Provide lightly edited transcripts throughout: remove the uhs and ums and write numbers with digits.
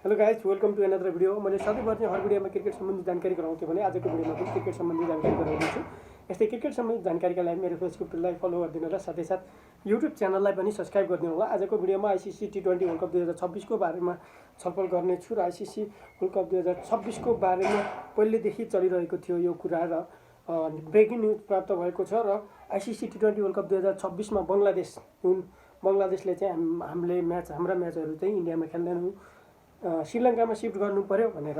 Hello guys, welcome to another video. मैले सधैँभरि चाहिँ हर भिडियोमा क्रिकेट सम्बन्धी जानकारी गराउँथेँ भने आजको भिडियोमा पनि क्रिकेट सम्बन्धी जानकारी गराउँदैछु। यस्तै क्रिकेट सम्बन्धी जानकारीका लागि मेरो फेसबुक पेजलाई फलो गरिदिनु र साथै साथ युट्युब च्यानललाई पनि सब्सक्राइब गरिदिनु होला। आजको भिडियोमा आइसिसी टी20 वर्ल्ड कप 2026 को बारेमा छलफल गर्नेछु र आइसिसी वर्ल्ड कप 2026 को बारेमा पहिलेदेखि चलिरहेको थियो यो कुरा र ब्रेकिङ न्युज प्राप्त भएको छ र आइसिसी टी20 वर्ल्ड कप 2026 मा बङ्गलादेशले चाहिँ हाम्रा म्याचहरू चाहिँ इन्डियामा खेल्दैनौँ, श्रीलङ्कामा सिफ्ट गर्नु पर्यो भनेर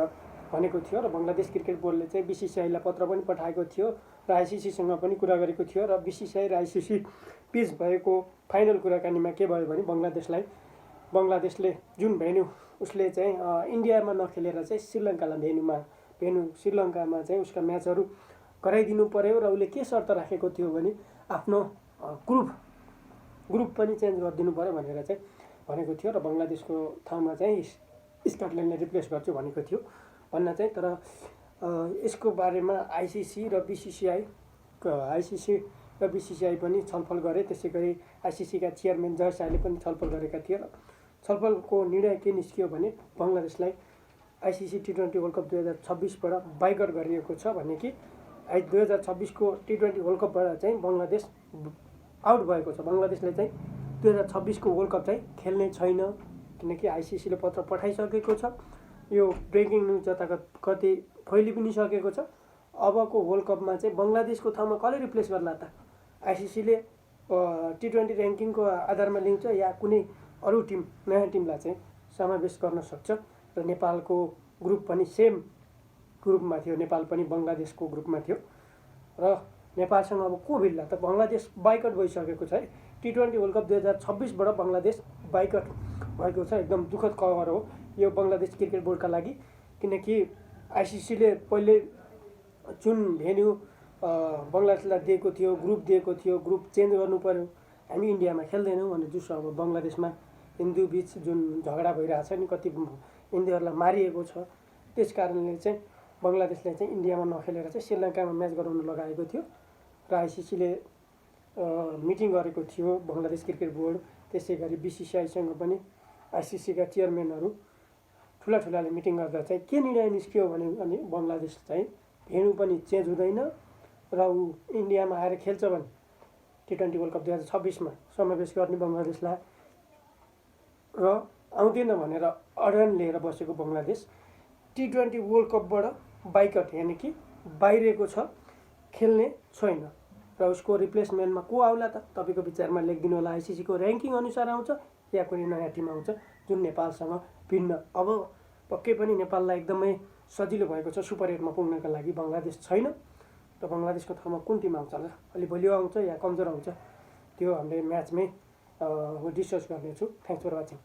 भनेको थियो र बङ्गलादेश क्रिकेट बोर्डले चाहिँ बिसिसिआईलाई पत्र पनि पठाएको थियो र आइसिसीसँग पनि कुरा गरेको थियो र बिसिसिआई र आइसिसी पिच भएको फाइनल कुराकानीमा के भयो भने बङ्गलादेशले जुन भेन्यू उसले चाहिँ इन्डियामा नखेलेर चाहिँ श्रीलङ्कामा चाहिँ उसका म्याचहरू गराइदिनु पर्यो र उसले के शर्त राखेको थियो भने आफ्नो ग्रुप पनि चेन्ज गरिदिनु पर्यो भनेर चाहिँ भनेको थियो र बङ्गलादेशको ठाउँमा चाहिँ स्कटल्यान्डले रिप्लेस गर्छु भनेको थियो भन्न चाहिँ। तर यसको बारेमा आइसिसी र बिसिसिआई पनि छलफल गरे। त्यसै गरी आइसिसीका चेयरम्यान जय शाहले पनि छलफल गरेका थिए र छलफलको निर्णय के निस्कियो भने बङ्गलादेशलाई आइसिसी टी20 वर्ल्ड कप 2026बाट बाइकआउट गरिएको छ भने कि 2026 को टी20 वर्ल्ड कपबाट चाहिँ बङ्गलादेश आउट भएको छ। बङ्गलादेशले चाहिँ 2026 को वर्ल्ड कप चाहिँ खेल्ने छैन किनकि आइसिसीले पत्र पठाइसकेको छ। यो ब्रेकिङ न्युज जताकतै फैलि पनि सकेको छ। अबको वर्ल्ड कपमा चाहिँ बङ्गलादेशको ठाउँमा कसले रिप्लेस गर्ला त? आइसिसीले टी20 ऱ्याङ्किङको आधारमा लिन्छ या कुनै अरू टिम नयाँ टिमलाई चाहिँ समावेश गर्न सक्छ र नेपालको ग्रुप पनि सेम ग्रुपमा थियो। नेपाल पनि बङ्गलादेशको ग्रुपमा थियो र नेपालसँग अब को भिड्ला त? बङ्गलादेश बाइकआउट भइसकेको छ है। टी20 वर्ल्ड कप 2026बाट बङ्गलादेश बाइकआउट भएको छ। एकदम दुःखद खबर हो यो बङ्गलादेश क्रिकेट बोर्डका लागि, किनकि आइसिसीले पहिले जुन भेन्यू बङ्गलादेशलाई दिएको थियो, ग्रुप चेन्ज गर्नु पर्यो, हामी इन्डियामा खेल्दैनौँ भनेर जुस अब बङ्गलादेशमा हिन्दू बिच जुन झगडा भइरहेछ नि, कति हिन्दूहरूलाई मारिएको छ, त्यस कारणले चाहिँ बङ्गलादेशले चाहिँ इन्डियामा नखेलेर चाहिँ श्रीलङ्कामा म्याच गराउन लगाएको थियो र आइसिसीले मिटिङ गरेको थियो बङ्गलादेश क्रिकेट बोर्ड। त्यसै गरी बिसिसिआईसँग पनि आइसिसीका चेयरम्यानहरू ठुलाले मिटिङ गर्दा चाहिँ के निर्णय निस्कियो भने बङ्गलादेश चाहिँ भेन्यू पनि चेन्ज हुँदैन र ऊ इन्डियामा आएर खेल्छ भने टी20 वर्ल्ड कप 2026मा समावेश गर्ने बङ्गलादेशलाई र आउँदैन भनेर अडन लिएर बसेको बङ्गलादेश टी20 वर्ल्ड कपबाट बाइकआउट यानि कि बाहिरिएको छ, खेल्ने छैन र उसको रिप्लेसमेन्टमा को आउला त? तपाईँको विचारमा लेखिदिनु होला। आइसिसीको ऱ्याङ्किङ अनुसार आउँछ या कुनै नयाँ टिम आउँछ जुन नेपालसँग भिन्न। अब पक्कै पनि नेपाललाई एकदमै सजिलो भएको छ सुपर 8मा पुग्नका लागि। बङ्गलादेश छैन र बङ्गलादेशको ठाउँमा कुन टिम आउँछ होला? अलि बलियो आउँछ या कमजोर आउँछ त्यो हामीले म्याचमै डिस्कस गर्नेछु। Thanks for watching.